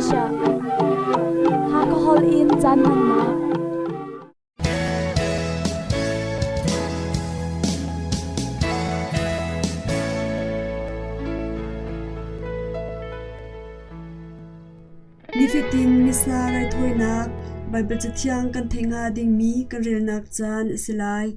Asia. Hakha holh in caan hmannak. Nifatin Missa raithawinak Baibal Cathiang kan theih hnga dingmi kan relnak caan a si lai.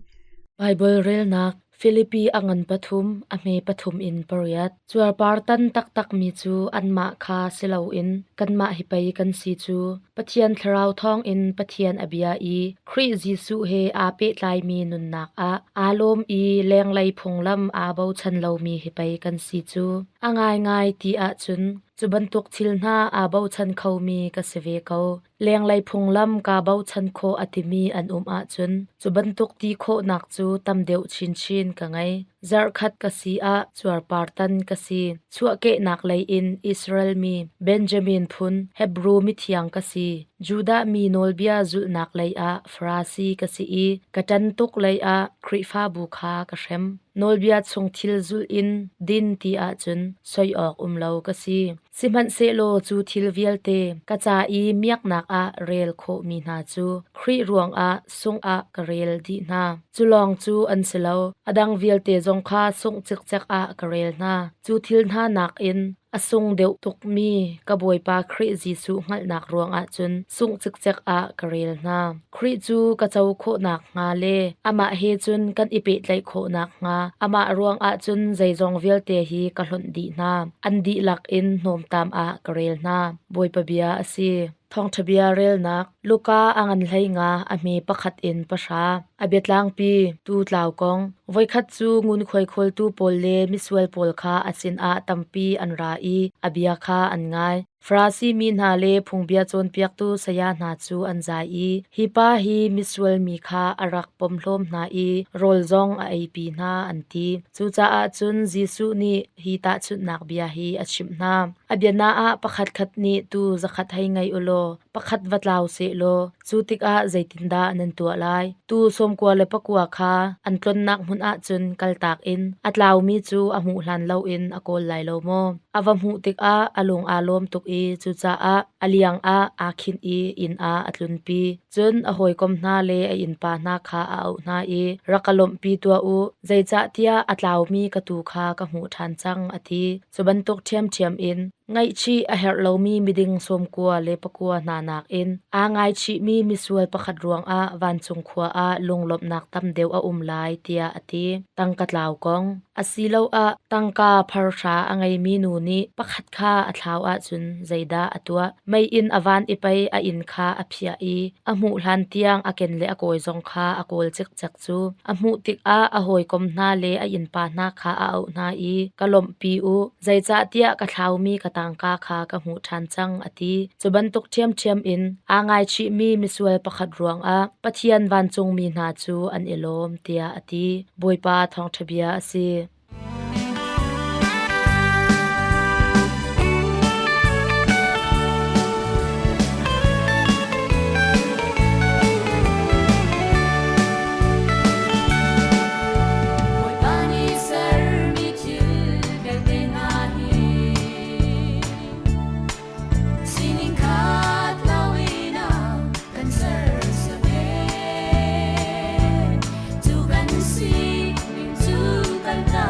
Baibal relnak Filipi a ngan pathum, a hme pathum in pariat. Cuarpar tan taktakmi cu anmah kha si loin kanmah hi pei kan si cu. Pathian Thlarau thawngin Pathian a bia i Khrih Jesuh he aa pehtlaimi nunnak ah aa lawm i lenglei phunglam aa bochan lomi hi pei kan si cu. A ngaingai ti ahcun cu bantuk thil hna aa bochan khomi ka si ve ko. Lenglei phunglam kaa bochan khawh a timi an um ahcun cu bantuk ti khawhnak cu tam deuh chinchin ka ngei. Zarhkhat ka si ah cuarpar tan ka si. Chuahkehnak lei in Israel mi, Benjamin phun, Hebru mithiang ka si. Judah mi nawlbia zulhnak lei ah Farasi ka si i ka ṭan tuk lei ah Khrihfabu kha ka hrem. Nawlbia chung thil zulh in din ti ahcun soi awk um lo ka si. Sihmanhsehlaw cu thil vialte ka ca i miaknak ah rel khawhmi hna cu Khrih ruangah sungh ah ka rel dih hna. Cu lawng cu an si lo, a dang vialte zong kha sungh cikcek ah ka rel hna. Cu thil hna nakin a sung deuh tukmi ka Bawipa Khrih Jesuh hngalhnak ruangah cun sungh cikcek ah ka rel hna. Khrih cu ka co khawh nakhnga le amah he cun kan i pehtlaih khawh nakhnga amah ruangah cun zeizong vialte hi ka hlonh dih hna. An dihlak in hnawmtam ah ka rel hna. Bawipa bia a si. Thawngṭha bia relnak Luka a ngan hlei nga a hme pakhat in pahra. A biatlangpi tu tlau kong. Voikhat cu ngunkhuai khawltu pawl le misual pawl kha a sinah tampi an ra i a bia kha an ngai. Farasi mi hna le phungbia cawnpiaktu saya hna cu an zai i hi pa hi misual mi kha a rak pomhlawm hna i rawl zong a eipi hna an ti. Cucaah cun Jesuh nih hi tahchunhnak bia hi a chimh hna. A biana ah pakhatkhat nih tuu zakhat hei ngei u law pakhat va tlau sehlaw cu tikah zeitindah nan tuah lai? Tuu sawmkua le pakua kha an tlonnak hmun ah cun kaltak in a tlaumi cu a hmuh hlan loin a kawl lai lo maw? A va hmuh tikah a lung aa lawm tuk i cucaah a liang ah aa khinh i inn ah a tlunpi. Cun a hawikom hna le a innpa hna kha a auh hna i, Rak ka lawmhpi tuah u, zeicahtiah a tlaumi ka tuu kha ka hmuh ṭhan cang, a ti. Cu bantuk ṭhiamṭhiam in ngaihchih a herh lomi miding sawmkua le pakua hna nakin aa ngaichihmi misual pakhat ruangah vancung khua ah lunglawmhnak tam deuh a um lai, tiah a ti. Tangka tlau kong. Asiloah tangka pharhra a ngeimi nu nih pakhat kha a thlau ahcun zeidah a tuah? Meiinn a van i pei a inn kha a phiah i a hmuh hlan tiang a ken le a kawi zong kha a kawl cikcek cu. A hmuh tikah a hawikom hna le a innpa hna kha a auh hna i, Ka lawmhpi u, zeicahtiah ka thlaumi ka tangka kha ka hmuh ṭhan cang, a ti. Cu bantuk ṭhiamṭhiam in aa ngaichihmi misual pakhat ruangah Pathian vancungmi hna cu an i lawm, tiah a ti. Bawipa thawngṭha bia a si. Bawipa nih sermi thil vialte hna hi sining khat loin a kan sersiam ee. Cu kan sining cu kaltak.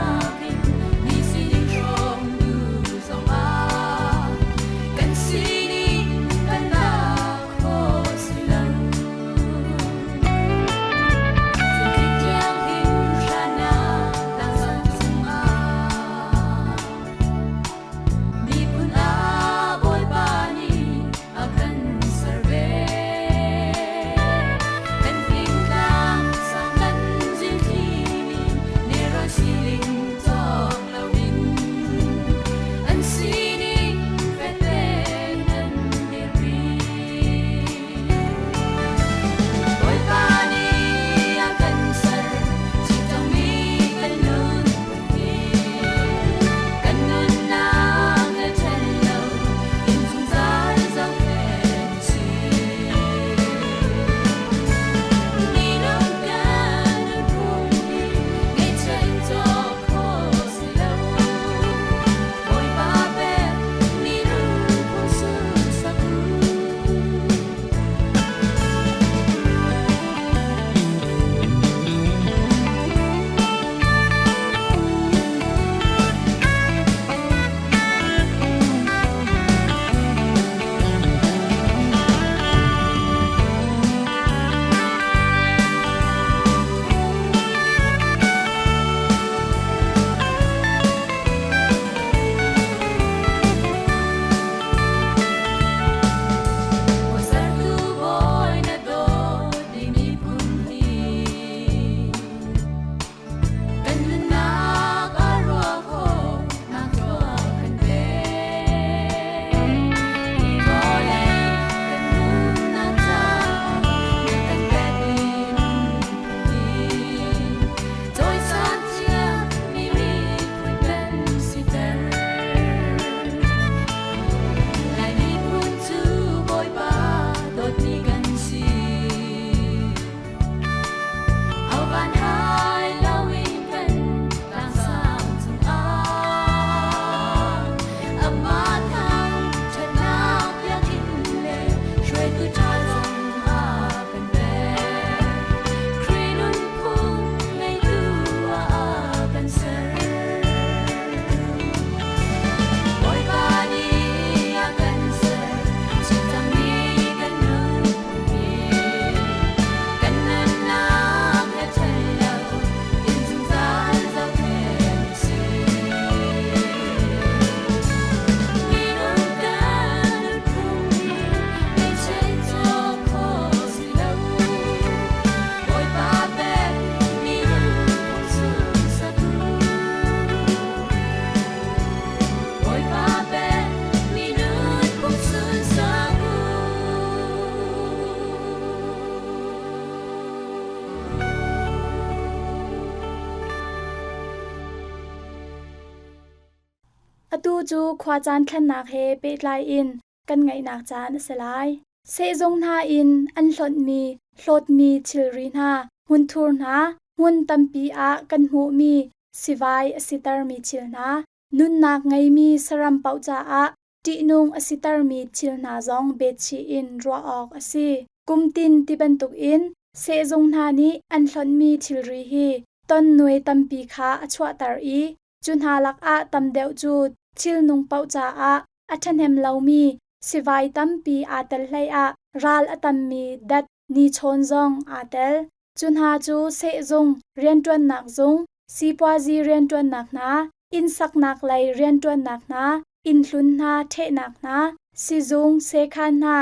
Atu cu khuacaan thlennak he pehtlai in kan ngaihnak caan a si lai. Sehzung hna in an hlonhmi, hlawtmi thilri hna, hmunthur hna, hmun tampi ah kan hmuhmi sivai a sitermi thil hna, nunnak ngeimi saram paoh caah ṭihnung a sitermi thil hna zong betchih in ruah awk a si. Kumtin ti bantukin sehzung hna nih an hlonhmi thilri hi ton nuai tampi kha a chuahter i cu hna lakah tam deuh cu thilnung paoh caah a ṭhahnem lomi sivai tampi aa tel hleiah ral a tammi dat nichawn zong aa tel. Cu hna cu sehzung, rianṭuannak zung, sipuazi rianṭuannak hna, inn saknak lei rianṭuannak hna, innhlun hna ṭhehnak hna, sizung sekhan hna,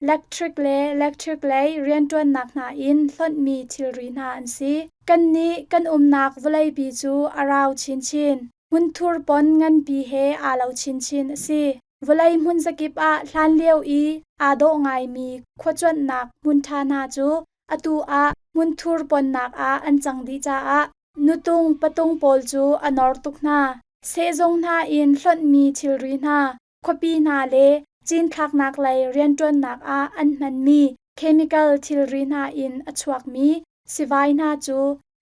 lectric le lectric lei rianṭuannak hna in hlonhmi thilri hna an si. Kannih kan umnak vawleipi cu a rau chinchin. Hmunthur pon nganpi he aa lo chinchin a si. Vawlei hmunzakip ah hlanlio i aa dawh ngaimi khuacuanhnak hmun ṭha hna cu atu ah hmunthur ponnak ah an cang dih caah nutung patung pawl cu a nor tuk hna. Sehzung hna in hlonhmi thilri hna, khuapi hna le cinthlaknak lei rianṭuannak ah an hmanmi chemical thilri hna in a chuakmi sivai hna cu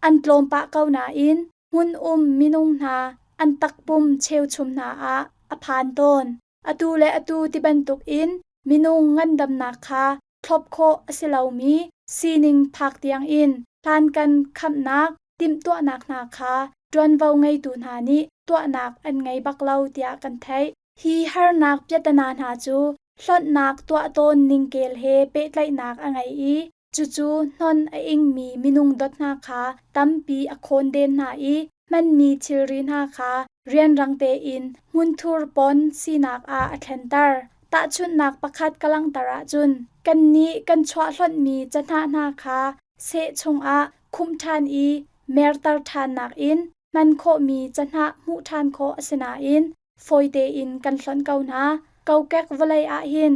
an tlawm pah ko nain hmun um minung hna an takpum cheuchum hna ah a phan tawn. Atu le atu ti bantuk in minung ngandamnak kha thlop khawh a si lomi sining phak tiang in hlankan khamhnak timhtuahnak hna kha ṭuanvo ngeitu hna nih tuahnak an ngei bak lo tiah kan theih. Hi harnak piahtana hna cu hlonhnak tuah tawn ningkel he pehtlaihnak a ngei i cucu hnon a ingmi minung dot hna kha tampi a khawnden hna i hmanmi thilri hna kha rianrang tein hmunthur pon sinak ah a thlenter. Tahchunhnak pakhat ka langhter ahcun kannih kan chuah hlonhmi cahnah hna kha seh chungah khumh ṭhan i merter ṭhannak in hman khawhmi cahnah hmuh ṭhan khawh a si nain fawi tein kan hlonh ko hna. Kokek vawlei ah hin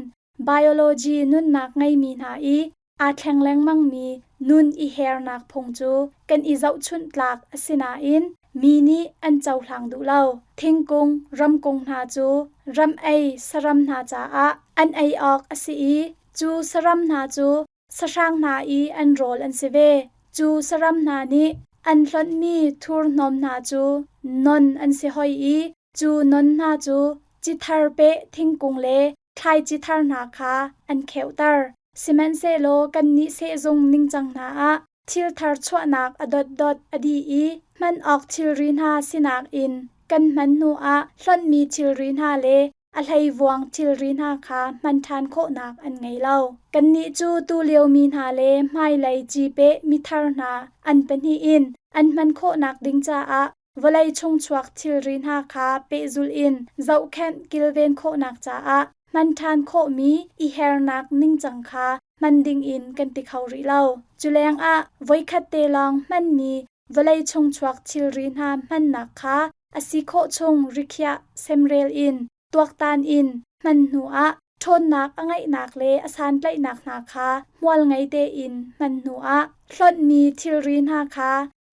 biology nunnak ngeimi hna i aa thleng lengmangmi nun i hernak phung cu kan i zohchunh tlak a si nain mi nih an cohlang duh lo. Thingkung, ramkung hna cu ram ei saram hna caah an ei awk a si i cu saram hna cu sahrang hna i an rawl an si ve. Cu saram hna nih an hlonhmi thurhnawm hna cu non an si hoi i cu non hna cu cithar peh thingkung le thlaici thar hna kha an kheuhter. Sihmanhsehlaw kannih sehzung ningcang hna ah thil thar chuahnak a dotdot a dih i hman awk thilri hna sinak in kan hman hnuah hlonhmi thilri hna le a hleivuang thilri hna kha hman ṭhan khawhnak an ngei lo. Kannih cu tulio mi hna le hmailei cipeh mithar hna an pahnih in an hman khawhnak ding caah vawlei chungchuak thilri hna kha pehzulh in zohkhenh kilven khawhnak caah hman ṭhan khawhmi i hernak ningcang kha hman dingin kan ti kho rih lo. Culengah voikhat te lawng hmanmi vawlei chungchuak thilri hna hmannak kha a si khawh chung rikhiah semrel in tuaktan in hman hnuah ṭhawnnak a ngeihnak le a santlaihnak hna kha hmual ngei tein hman hnuah hlonhmi thilri hna kha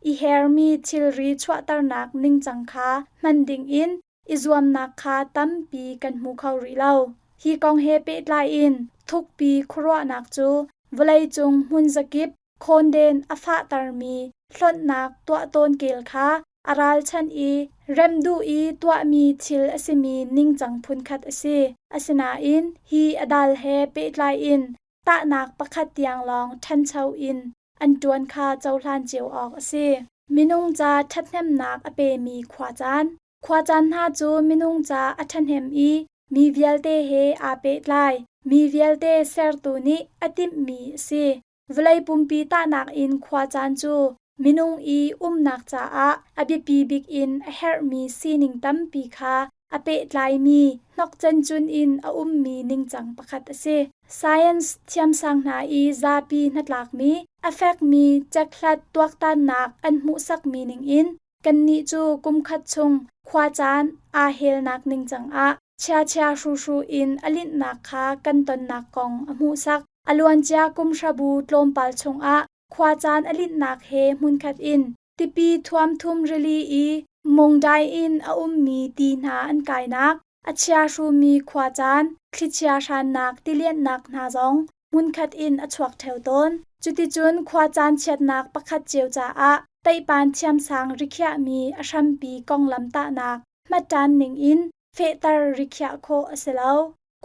i hermi thilri chuahternak ningcang kha hman dingin i zuamnak kha tampi kan hmu kho rih lo. Hi kong he pehtlai in thukpi khuaruahnak cu vawleicung hmun zakip khawnden a fahtermi hlonhnak tuah tawn kel kha a ralchanh i remh duh i tuahmi thil a simi ningcang phunkhat a si. Asinain hi a dal he pehtlai in tahnak pakhat tiang lawng ṭhancho in an ṭuan kha cohlan cio awk a si. Minung ca ṭhathnemnak a pemi khuacaan. Khuacaan hna cu minung ca a ṭhahnem i mi vialte he aa pehtlai. Mi vialte sertu nih a timhmi a si. Vawlei pumpi tahnak in khuacaan cu minung i umnak caah a biapi bik in a herhmi sining tampi kha a pehtlaimi hnokcencun in a ummi ningcang pakhat a si. Science thiamsang hna i zapi hnatlakmi, a fekmi cekhlat tuaktannak an hmuhsakmi ningin kannih cu kumkhat chung khuacaan aa helnak ningcang ah chiachia hruhru in a linhnak kha kan tonnak kong a hmuhsak. A luancia kumhrabu tlawmpal chungah khuacaan a linhnak he hmunkhat in tipi thuamthum rili i Mungdai in a ummi ti hna an kainak, a chiahrumi khuacaan, thlichia hrannak tilianhnak hna zong hmunkhat in a chuak ṭheo tawn. Cuticun khuacaan chiatnak pakhat cio caah teihpan thiamsang rikhiahmi a hrampi konglam tahnak hmatṭan ningin fehter rikhiah khawh a si lo.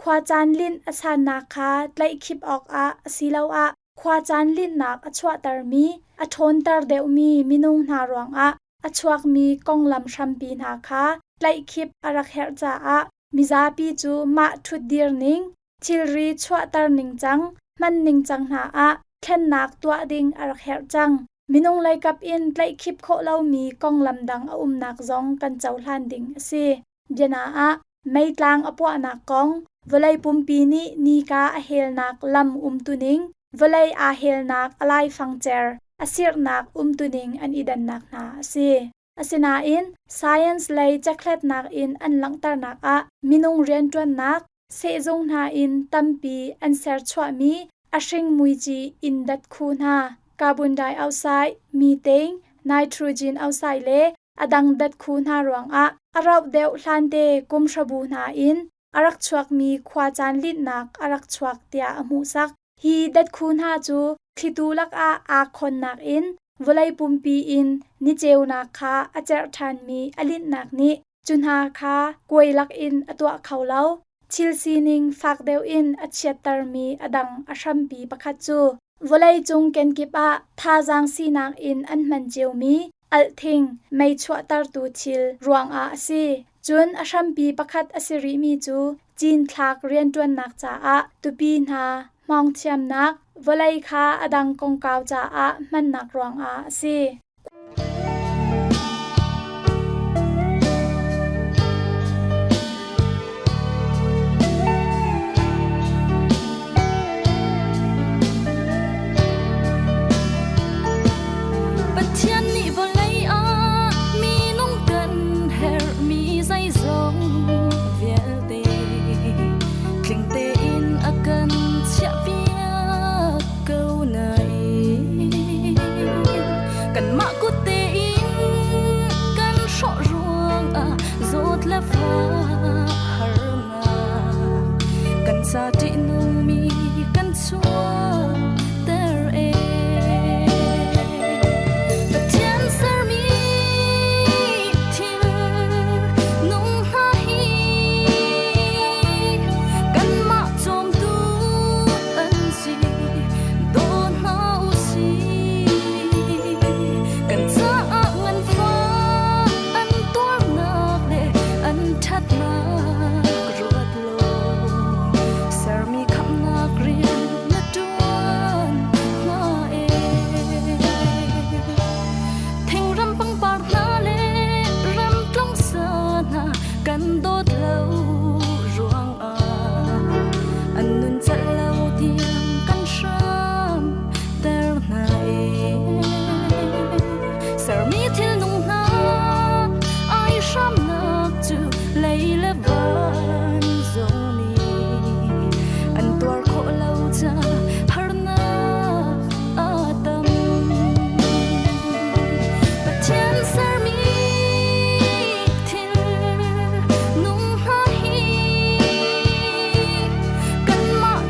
Khuacaan linh a sannak kha tlaihkhip awkah asiloah khuacaan linhnak a chuahtermi, a ṭhawnter deuhmi minung hna ruangah a chuakmi konglam hrampi hna kha tlaihkhip a rak herh caah mizapi cu mah ṭhutdir ning, thilri chuahter ningcang, hman ningcang hna ah thlennak tuah ding a rak herh cang. Minung leikap in tlaihkhip khawh lomi konglam dang a umnak zong kan cohlan ding a si. Biana ah, meitlang a puahnak kong, vawlei pumpi nih nika a helnak lam umtuning, vawlei aa helnak a laifang cer a sirhnak umtuning an i dannak hna a si. Asinain, science lei cekhlatnak in an langhternak ah minung rianṭuannak, sehzung hna in tampi an serchuahmi a hring muici in datkhu hna, carbon dioxide, methane, nitrogen oxide le a dang datkhu hna ruangah a rauh deuh hlante kumhrabu hna in a rak chuakmi khuacaan linhnak a rak chuak tiah a hmuhsak. Hi datkhu hna cu thlitu lakah aa khonnak in vawlei pumpi in ni ceunak kha a cerh ṭhanmi a linhnak nih cu hna kha kuai lakin a tuah kho lo. Thil sining fak deuh in a chiattermi a dang a hrampi pakhat cu vawleicung kenkip ah thazaang sinak in an hman ciomi alhthing mei chuahtertu thil ruangah a si. Cun a hrampi pakhat a si rihmi cu cinthlak rianṭuannak caah tupi hna hmawngthiamnak, vawlei kha a dang kongkau caah hmannak ruangah a si. Pathian nih vawlei ah minung kan herhmi zeizong vialte tling tein a kan chiahpiak ko nain kanmah kut tein kan hrawh ruangah zawt le fah harnak kan ca ṭihnungmi kan chuahter ee. Pathian sermi thil nung hna hi kanmah cawmtu an si daw hna u sih. Kan caah nganfah an tuarnak le an ṭhatnak ruat law sermi khamhnak rian na ṭuan hna ee. Thingram pangpar hna le ramtlong sa hna kan dawt lo ruangah an nun celh lo tiang kan hram ter hna ee. Sermi thilnung hna ai hramnak cu lei le van zong nih an tuar khawh lo ca harnak a tam. Pathian sermi thil nung hna hi kanmah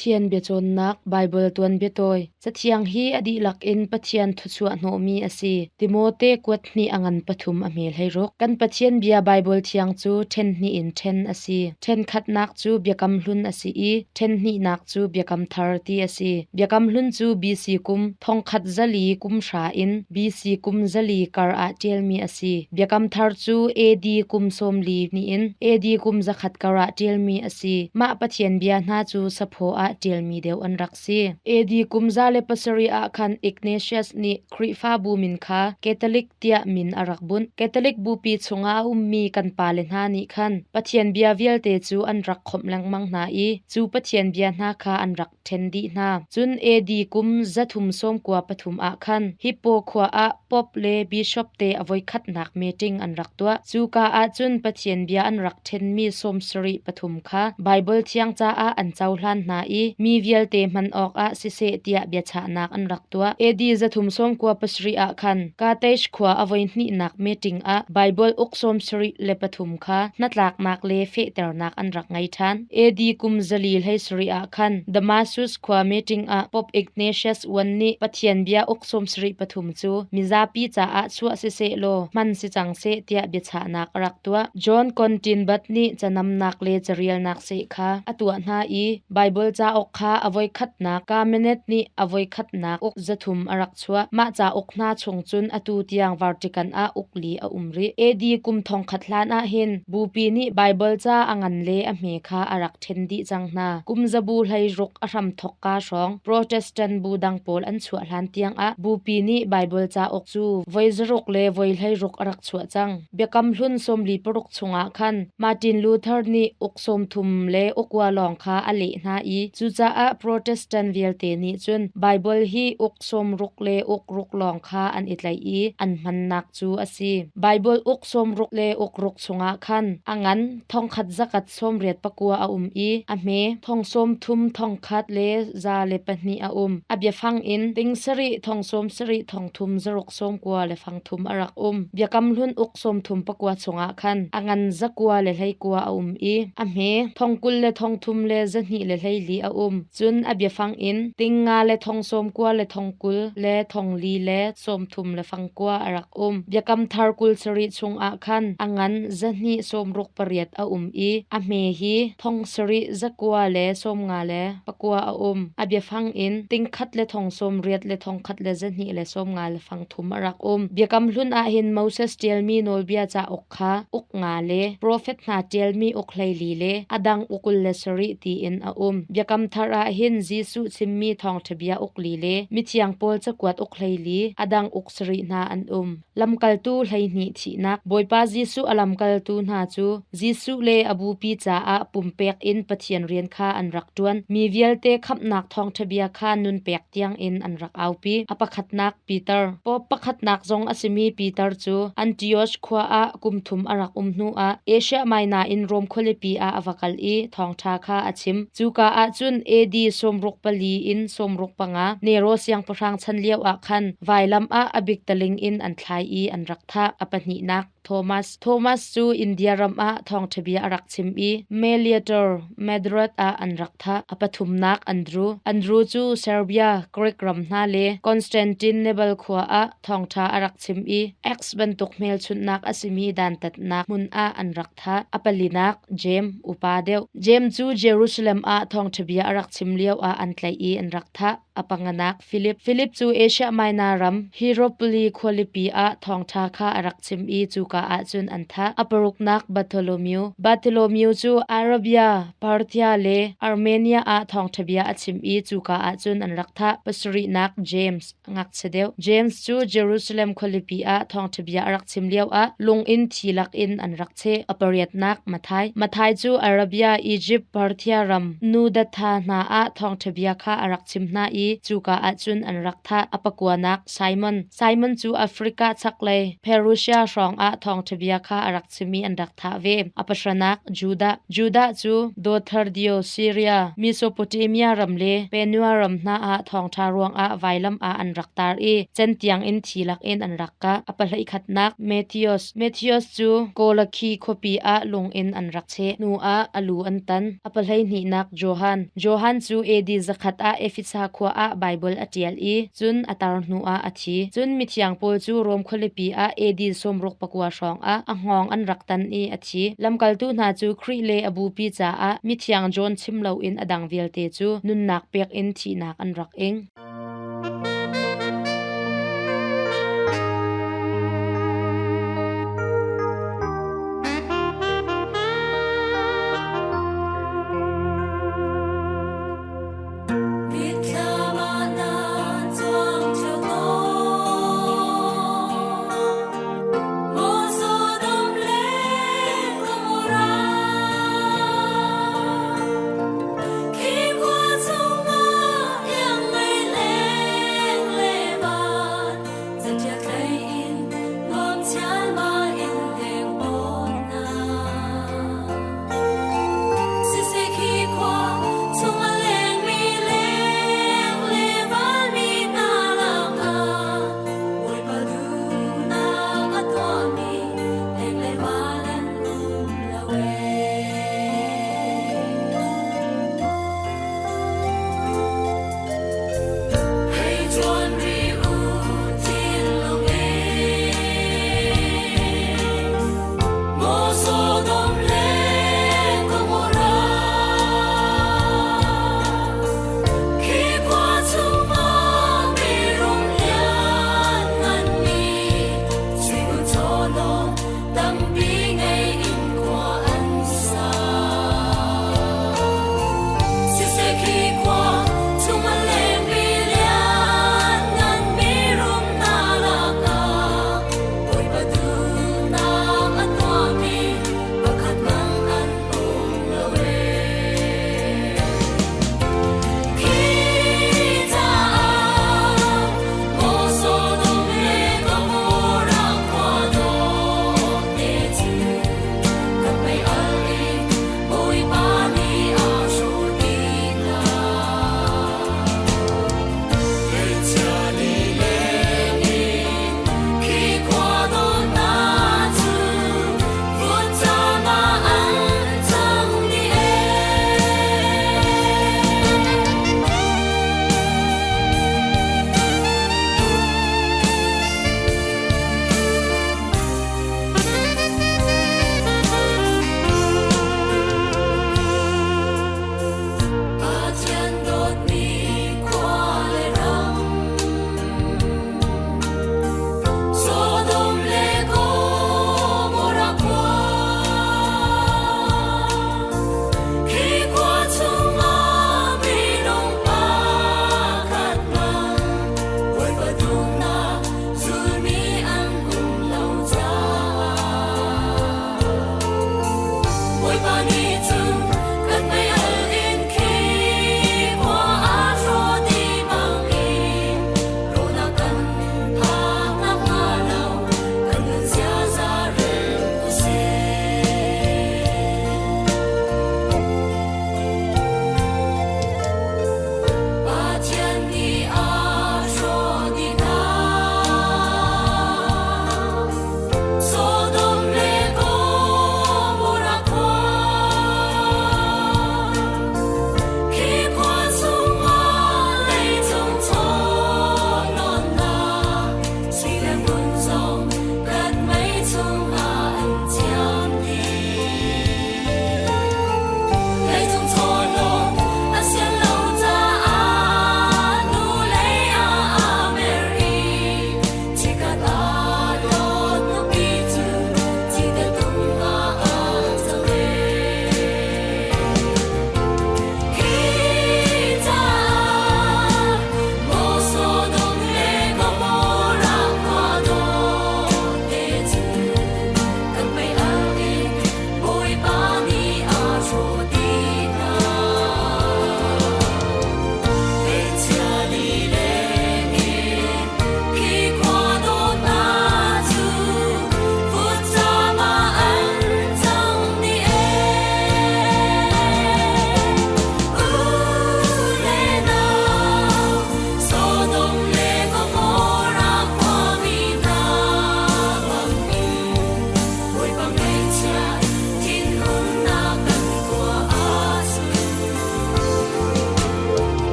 Pathian biacawnnak Baibal tuanbia tawi. Cathiang hi a dihlak in Pathian thuchuah hnawhmi a si. Timote kuat hnih a ngan pathum a hme 16. Kan Pathian bia Baibal thiang cu ṭhen hnih in ṭhen a si. Ṭhen khatnak cu Biakam Hlun a si i ṭhen hnihnak cu Biakam Thar ti a si. Biakam Hlun cu BC kum thongkhat zali kum hra in BC kum zali kar ah ṭialmi a si. Biakam Thar cu AD kum 40 hnih in AD kum 100 kar ah ṭialmi a si. Mah Pathian bia hna cu saphaw ah ṭialmi deuh an rak si. AD kum 107 ah khan Ignatius nih Khrihfabu min kha Catholic tiah min a rak bunh. Catholic bupi chungah a ummi kan pale hna nih khan Pathian bia vialte cu an rak khawmh lengmang hna i cu Pathian bia hna kha an rak ṭhen dih hna. Cun AD kum 393 ah khan Hippo khua ah Pope le Bishop te a voikhatnak meeting an rak tuah. Cuka ah cun Pathian bia an rak ṭhenmi 73 kha Baibal Thiang caah an cohlan hna i mi vialte hman awkah siseh tiah biachahnak an rak tuah. AD 397 ah khan Carthage khua a voihnihnak meeting ah Baibal uk 73 kha hnatlaknak le fehternak an rak ngei ṭhan. AD kum 407 ah khan Damasus khua meeting ah Pope Ignatius I nih Pathian bia uk 73 cu mizapi caah chuah siseh law hman si cang seh tiah biachahnak a rak tuah. John Continbat nih canamnak le carialnak seh kha a tuah hna i Baibal cauk kha a voikhatnak Kamenet nih a voikhatnak uk 300 a rak chuah. Mah cauk hna chung cun atu tiang Vatican ah uk li a um rih. AD kum thongkhat hlan ah hin Bupi nih Baibal ca a ngan le a hme kha a rak ṭhen dih cang hna. Kum zabu 16 a hramthawk ka hrawng Protestant bu dang pawl an chuah hlan tiangah Bupi nih Baibal cauk cu voi 600 le voi 16 a rak chuah cang. Biakam Hlun 46 chungah khan Martin Luther nih uk 30 le ukua lawng kha a leh hna i cucaah Protestant vialte nih cun Baibal hi uk 60 le uk ruk lawng kha an i tlaih i an hmannak cu a si. Baibal uk 60 le uk ruk chungah khan a ngan thongkhat zakhat 89 a um i a hme thong 30 thongkhat le 102 a um. A biafang in ting sarih thong 70 thong thum zaruk 90 le fang thum a rak um. Biakam Hlun uk 34 chungah khan a ngan 129 a um i a hme thong 20 le thong thum le 224 a um. Cun a biafang in ting nga le thong 90 le thong 20 le thong li le 30 le fang kua a rak um. Biakam Thar 27 chungah khan a ngan 268 a um i a hme hi thong sarih zakua le 50 le pakua a um. A biafang in ting khat le thong 80 le thong khat le 200 le 50 le fang thum a rak um. Biakam Hlun ah hin Moses ṭialmi nawlbia cauk kha uk nga le profet hna ṭialmi uk 14 le a dang uk 27 tiin a um. Biakam Thar ah hin Jesuh chimmi thawngṭha bia uk li le mithiang Paul cakuat uk 14, a dang uk sarih hna an um. Lamkaltu 12 thihnak. Bawipa Jesuh a lamkaltu hna cu Jesuh le a bupi caah pumpek in Pathian rian kha an rak ṭuan. Mi vialte khamhnak thawngṭha bia kha nunpek tiangin an rak aupi. A pakhatnak Peter. Pope pakhatnak zong a simi Peter cu Antioch khua ah kum thum a rak um hnuah Asia Minor in Rom khualipi ah a va kal i thawngṭha kha a chim. Cuka ah cun AD 64 in 65 Nero siangpahrang chan lioah khan vailam ah a biktaling in an thlai i an rak thah. A pahnihnak Thomas. Thomas cu India ram ah thawngṭha bia a rak chim i Meliator, Madrid ah an rak thah. A pathumnak Andrew. Andrew cu Serbia, Greek ram hna le Constantinople khua ah thawngṭha a rak chim i X bantuk hmelchunhnak a simi dantatnak hmun ah an rak thah. A palinak Jeim, upa deuh. Jeim cu Jerusalem ah thawngṭha bia a rak chim lioah an tlaih i an rak thah. A panganak Philip. Philip cu Asia Minor ram Hieropoli khualipi ah thawngṭha kha a rak chim i cuka ah cun an thah. A paruknak Bartholomew. Bartholomew cu Arabia, Parthia le Armenia ah thawngṭha bia a chim i cuka ah cun an rak thah. Pasarihnak James, ngakchia deuh. James cu Jerusalem khualipi ah thawngṭha bia a rak chim lioah lung in thi lakin an rak cheh. A pariatnak Matthai. Matthai cu Arabia, Izipt, Parthia ram Nudatha hna ah thawngṭha bia kha a rak chim hna i cuka ah cun an rak thah. A pakuanak Simon. Simon cu Africa chaklei Perusia hrawng ah thawngṭha bia kha a rak chim i an rak thah ve. A pahranak Judah. Judah cu Dothardio, Syria, Mesopotamia ram le Penua ram hna ah thawngṭha ruangah vailam ah an rak tar i centiang in thi lakin an rak kah. A pahleikhatnak Matthias. Matthias cu Kolakhi khuapi ah lung in an rak cheh. Hnu ah a lu an tan. A pahleihnihnak Johan. Johan cu AD 100 ah Efesa khua ah Baibal a ṭial i cun a tar hnuah a thi. Cun mithiang Paul cu Rom khualipi ah AD 69 hrawng ah a hngawng an rak tan i a thi. Lamkaltu hna cu Khrih le a bupi caah mithiang John chim loin a dang vialte cu nunnak pek in thihnak an rak ing.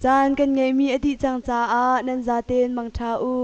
Caan kan ngeihmi a dih cang caah nan zaten mangṭha u.